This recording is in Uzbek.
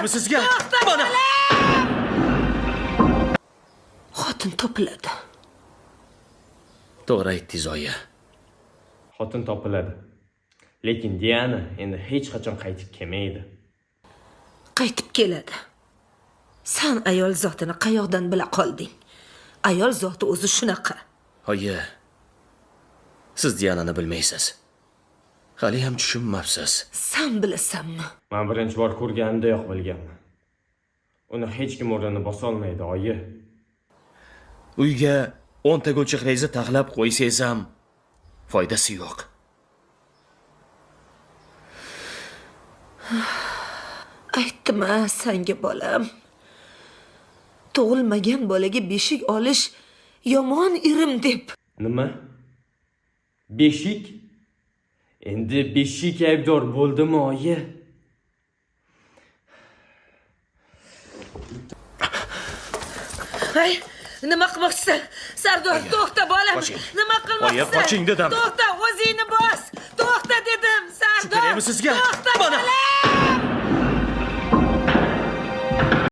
Kerakmi sizga? To'xta, Mana. Xotin topiladi. To'g'ri aytdingiz, oyi. Xotin topiladi. Lekin Diana endi hech qachon qaytib kelmaydi. Qaytib keladi. San ayol zotini qayoqdan bila qolding? Ayol zoti o'zi shunaqa. Oyi. Siz Dianani bilmaysiz. Hali ham tushunmabsiz. San bilasanmi? Men birinchi bor ko'rganimdayoq bilganman. Uni hech kim o'rnini bosolmaydi, oyi. Uyga 10 ta gulchehrangizni taxlab qo'ysangiz ham foydasi yo'q. Aytdim-a sanga bolam. Tug'ilmagan bolaga beshik olish yomon irim deb. Nima? Beshik? Endi beshik aybdor bo'ldimi, oyi? Ay, nima qilmoqchisan? Sardor, to'xta bolam. Qoching. Nima qilmoqchisan? Oyi, qoching dedim. To'xta, o'zingni bos. To'xta dedim, Sardor. Kerakmi sizga? To'xta Mana. bolam.